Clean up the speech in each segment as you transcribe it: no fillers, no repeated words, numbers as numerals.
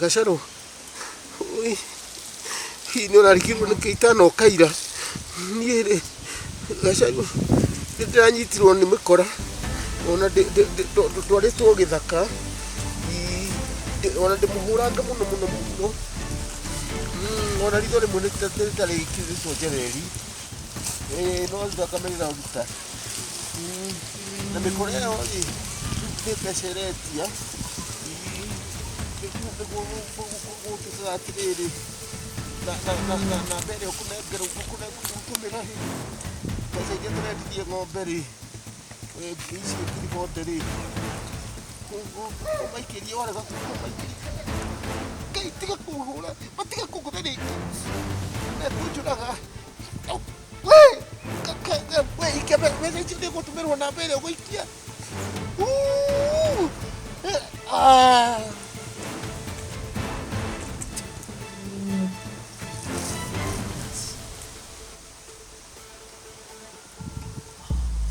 Gacarũ, ũi, hihi nĩ ũrarigirwo nĩkĩ itanoka ira? Niĩ rĩ, Gacarũ, nĩ ndĩranyitirwo nĩ mĩkora, ona ndwarĩtwo gĩthaka, ona ndĩmũhũrange mũno mũno mũno, ona ritho rĩmwe nĩ ta rĩkĩrĩtwo njereri, no thakame ĩraruta. Na mĩkora ĩyo rĩ, nĩ mbeca ĩretia, nĩguo gũtuĩkaga atĩrĩrĩ, namba ĩrĩa ũkũnengerwo ũgũtũmĩra rĩ, mbeca iria tũrendirie ng'ombe rĩ, icio 40 rĩ, ũmaikĩrie warega kũmaikĩria, Ngai tiga kũhũra, matige kũngũtha rĩngĩ, mekũnjũraga. We, we ikia mbeca icio nĩ ũgũtũmĩrwo namba ĩrĩa ũgũikia. Uu, eh, ah.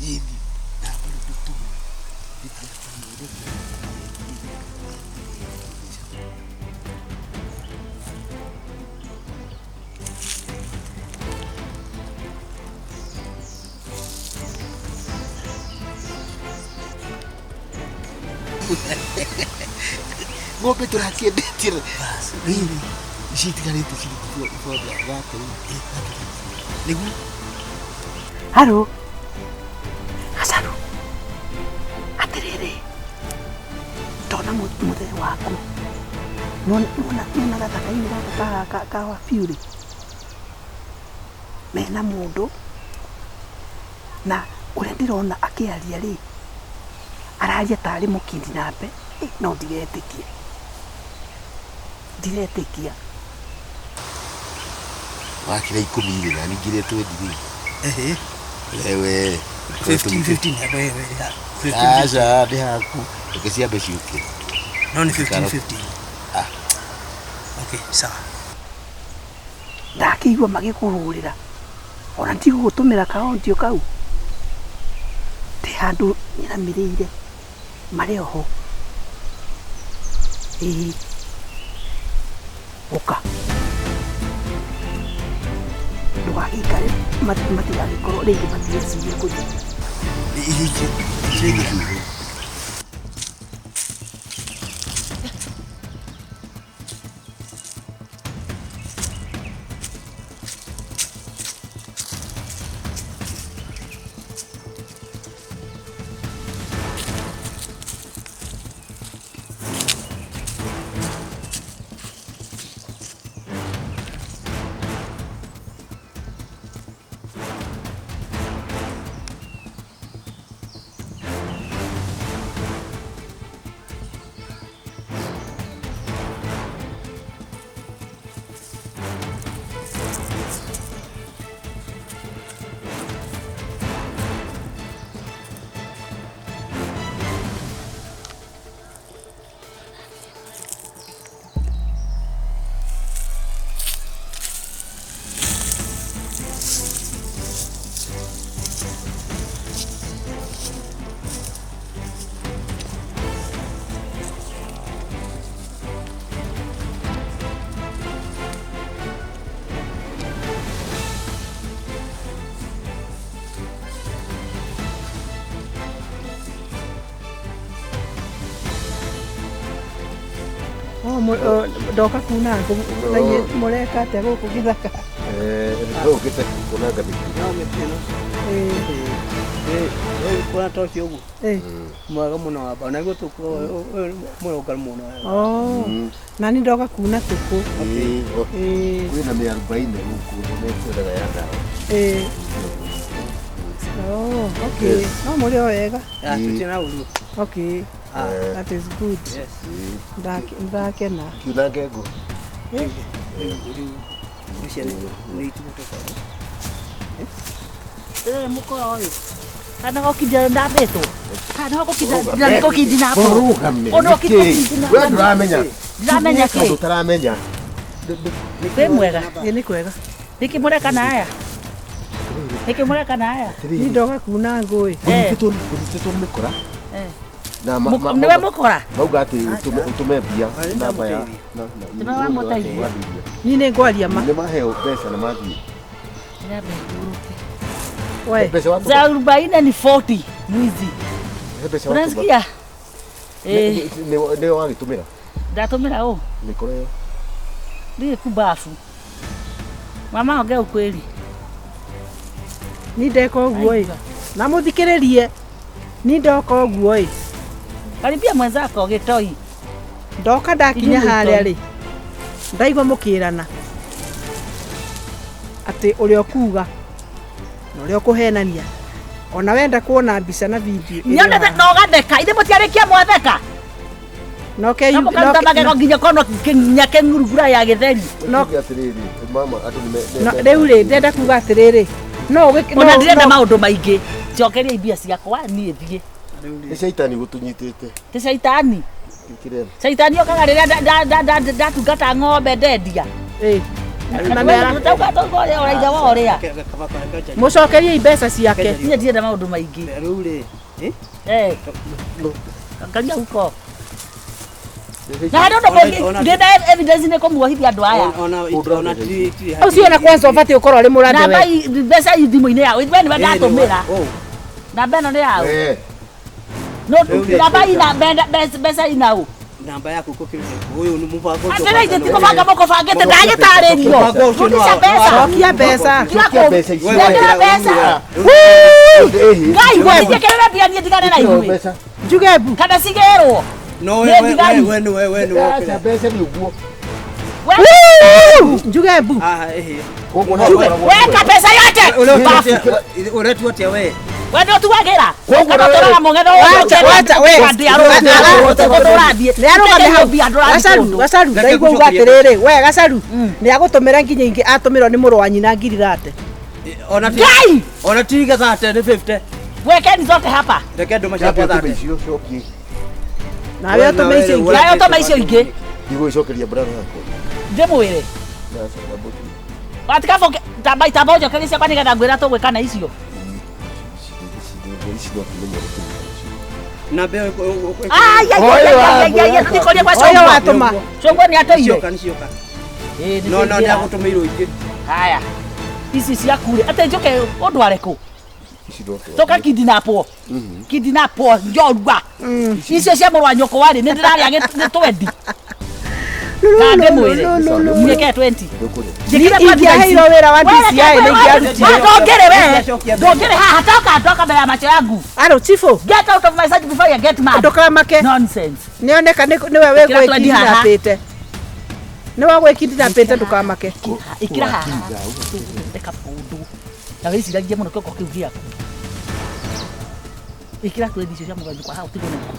Ĩni, namba rĩu ndũtũme. Ng'ombe tũrakĩendetie rĩrĩ ici itigarĩte ciringi ibonde thate nĩguo. Haro, Gacaru, atĩrĩrĩ, ndona mũthee waku, nĩwona gathaka-inĩ gaka ka Wabiurĩ, mena mũndũ, na ũrĩa ndĩrona akĩaria rĩ, araria tarĩ mũkindinape, no ndiretĩkia, ndiretĩkia. Wakĩra ikũmi rĩ na ningĩ rĩ twendi rĩ. Ehe. Wewe. 15 15 yakwa ĩyo ĩrĩ ha. 15 Aca ndĩ haku. Reke ciambe ciũke. No nĩ 15 15. Ah. Okay, sawa. Ndakĩigua magĩkũhũrĩra ona ndigũgũtũmĩra kaontio kau ndĩ handũ nyinamĩrĩire marĩ oho ĩĩ ũka ndũgagĩikare matigagĩkorwo rĩngĩ matigecirie kũthiĩ. Ndoka kuna ngũ na inyuĩ mũreka atĩa gũkũ gĩthaka? Ũkĩte kũnanga mĩtĩ. No mĩtĩ ĩno. Ĩĩ. Kuna ta ũcio ũguo. Ĩĩ. Mwega mũno wamba. Na guo ũyũ mũrũngaru mũno. Oh. Na niĩ ndoka kuna tũkũ. Ĩĩ. Kwĩna mĩarubaine gũkũ nĩmekwendaga ya ndawa. Ĩĩ. Oh, okay. No mũrĩ o wega. Ah, tũtirĩ na ũru. Okay. Ah. That is good. Yes. Ndakena. Kiunange ngũ. Rĩu rĩu icio nĩ itugũtũka. Rĩrĩ mũkora ũyũ. Kana gũkinda ndambĩtwo. Kana gũkinda gũkinda Ũrũgame. Ona ũkinda We ndũramenya. Ndiramenya kĩ? Kaũndũ ũtaramenya. Wĩ mwega. Ĩĩ nĩ kwega. Nĩkĩ mũreka na aya? Nĩkĩ mũreka na aya? Niĩ ndoka kuna ngũ ĩ. Ngũnyitĩtwo nĩ mĩkora. Eh. Na Nĩwe mũkora. Mauga atĩ ũtũme mbia namba ya Nĩwe wamũteithia. Niĩ nĩ ngwaria ma. Nĩ maheo mbeca na mathiĩ. We. Mbeca watũma. Za 40 ni 40 mwizi. He mbeca watũma. Unasikia? Eh, Nĩ wagĩtũmĩra. Ndatũmĩra ũ? Mĩkora ĩyo. Ndiĩ kubafu. Mama, ongea ukweli. Ni ndeka ũguo ĩ. Na mũthikĩrĩrie. Ni ndoka ũguo ĩ. Karibia mwenzako gĩtoi. Ndoka ndakinya Inyuĩ harĩa mũitoi. rĩ. Ndaigua mũkĩrana. Atĩ ũrĩa ũkuga na ũrĩa ũkũhenania. Ona wenda kuona mbica na video. Ĩrĩ Nyonete haha. na ũgatheka. Ithe mũtiarĩkia mwatheka. No ke Na mũkaruta magego nginya kono nginya kĩng'urugura ya gĩtheri. No- Tuge atĩrĩrĩ, mama andũ nĩ no rĩu rĩ ndenda kuga atĩrĩrĩ. No ũgĩ Ona ndirenda maũndũ maingĩ. Njokeria mbia ciakwa niĩ thiĩ. Nĩ caitani gũtũnyitĩte. Ti caitani. Kĩrĩa. Caitani okaga rĩrĩa ndatungata ng'ombe ndendia. Ĩ. Na nĩ Tauga tauga ũrĩa ũraitha wa ũrĩa. Mũcokerie mbeca ciake. Niĩ ndirenda maũndũ maingĩ. Rĩu rĩ, eh? Eh. Angalia huko. Na harĩ ũndũ mũngĩ ndĩna evidence nĩ kũmuohithia andũ aya. Ona ti ti. Ũcio ona kwanza ũbatiĩ ũkorwo ũrĩ mũrathe Namba we. mbeca i thimũ-inĩ yao. We nĩwe ndatũmĩra. Namba ĩno nĩ yao. Eh. No namba ina mbeca ina ũ. Namba yaku kũkĩrĩte. Ũyũ nĩ mũbango ũcio. Atĩrĩ ithe ti kũbanga mũkũbangĩte ndagĩtarĩrio. Mũbango ũcio Rudisha mbeca. Cokia mbeca. Cokia mbeca icio. Nengera mbeca. Ngai gũthiĩ mbia niĩ ndigane na inyuĩ. Mbeca. Njuge mbu. Kana cigĩrwo. No we Nĩ we thigari. we we we nĩ Aca wokĩra. mbeca nĩ ũguo. We Njuge mbu. Ah, eh. Koguo no ũkoragwo weka pesa yote. Bafu. Ũretu atĩa we? We ndũtuagĩra. Koguo Kana na we- tũraga mũng'etho Wacha, wacha, we. Ũrathiĩ. Nĩ arũgame hau. Mbia ndũrathiĩ Gacaru, kũndũ. gacaru, Reke ndaigua uga ngũcokerie. atĩrĩrĩ, we gacaru, nĩ agũtũmĩra nginya ingĩ atũmĩrwo nĩ mũrũ wa nyina ngiri thate. Ona ti Ngai! Ona ti gathate nĩ 50. Wekeni zote hapa. Reke ndũma Cokia ciakwa ũtũme thate. icio cokie. Nawe ũtũme icio ingĩ. Nawe ũtũme icio ingĩ. Ndigũgĩcokeria brother yakwa. Ndĩmwĩre. Watika tamba itamba ũnjokerie ciakwa nĩgetha ngwĩra tũgwĩka na icio. Ici no tũmenye gũtũmĩra icio. Namba ĩyo Ai ai ai ai ai ndikorie kwa Ũyũ Congwa. watũma. Congwa nĩ atũire. Cioka nĩ cioka. Ĩĩ, nĩ No no nĩ tũingĩra. agũtũmĩirwo ingĩ. Haya. Ici ciaku rĩ, atĩ njũke ũndware kũ? Ici no tũ- Tũka kidnapwo. Kidnapwo njorua. Icio cia mũrũ wa nyũkwa rĩ, nĩ ndĩrarĩa nĩ twendi. Kana ndĩmwĩre. Njĩke 20. Ndũkũrĩa. Njĩkĩre twenty na ici. Ingĩaheirwo wĩra wa DCI nĩ ingĩarutire. Ndũngĩrĩ we. Ndũngĩrĩ haha toka toka mbere ya macho yangu. Aro chifu, Get out of my sight before you get mad. ndũkamake. Nonsense. Nĩoneka nĩwe Ĩkĩra twendi haha. wĩgwĩkindinapĩte. Nĩwe wĩgwĩkindinapĩte ndũkamake. Ĩkĩra haha. Reka kũndũ. Na wĩciragie mũno kĩongo kĩu gĩaku. Ĩkĩra twendi icio cia mũgeni kwa hau tigwo na ikũmi.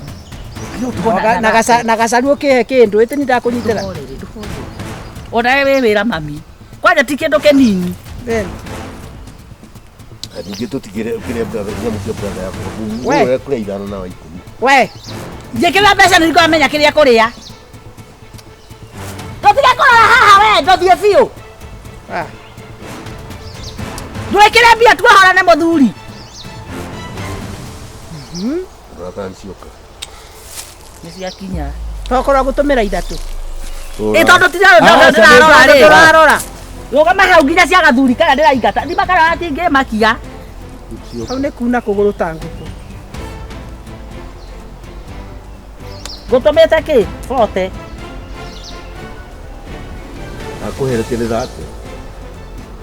Na gacaru ũkĩhe kĩndũ ĩtĩ nĩ ndakũnyitĩra. Ona we wĩ wĩra mami. Kwanja ti kĩndũ kĩnini. Then, Ningĩ tũtigĩre kĩrĩa brother nyamũ cia brother yakwa. We. Ũyũ ekũrĩa ithano na wa ikũmi. We, Njĩkĩrĩra mbeca nĩ ngamenya kĩrĩa kũrĩa. Tũtige kũrora haha we, ndũthiĩ biũ. Ah. Ndwĩkĩre mbia tuohorane mũthuri. Rora kana nĩ cioka. Nĩ ciakinya. Tokorwo gũtũmĩra ithatũ. Ĩ tondũ ndĩrarora rĩ. Tũrarora. Rũgama hau nginya cia gathuri kana ndĩraingata. Thima kana atingĩmakia. Hau nĩ kuna kũgũrũ ta ngũkũ. Ngũtũmĩte kĩ? Bote. Akũheretie nĩ thate.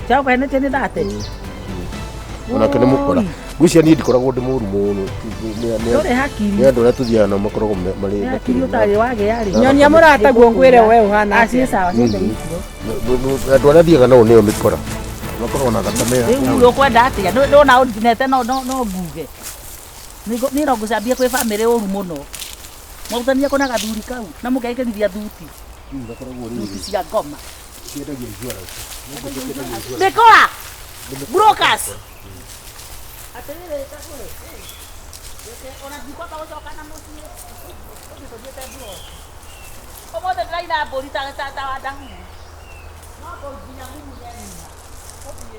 Ciakũhenetie nĩ thate. Onake nĩ mũkora. Ngwĩciria niĩ ndikoragwo ndĩ mũru mũno. Ndũrĩ hakiri. Nĩ andũ arĩa tũthiaga nao makoragwo marĩ Nĩ hakiri ũtarĩ wagĩa rĩ. Nyonia mũrataguo ngwĩre we ũhana Ah, atĩa. ciĩ sawa ciothe icio. Andũ arĩa thiaga nao nĩo mĩkora. Makoragwo na thakame. Rĩu ũkwenda atĩa? Ndona ũndinete no no no nguge. Niĩ no ngũcambie kwĩ bamĩrĩ ũru mũno. Mwarutania kũ na gathuri kau na mũkekĩrithia thuti. Thuti cia ngoma. Mĩkora! Brokers! Atĩrĩrĩ Kagũrĩ, ona ndikwamba gũcoka na mũciĩ. Ũthiĩ tũthiĩte bro. Ũmũthĩ ndĩraina mbũri ta wa Ndahuru. No nginya ngumunye nyina. Ũthiĩ.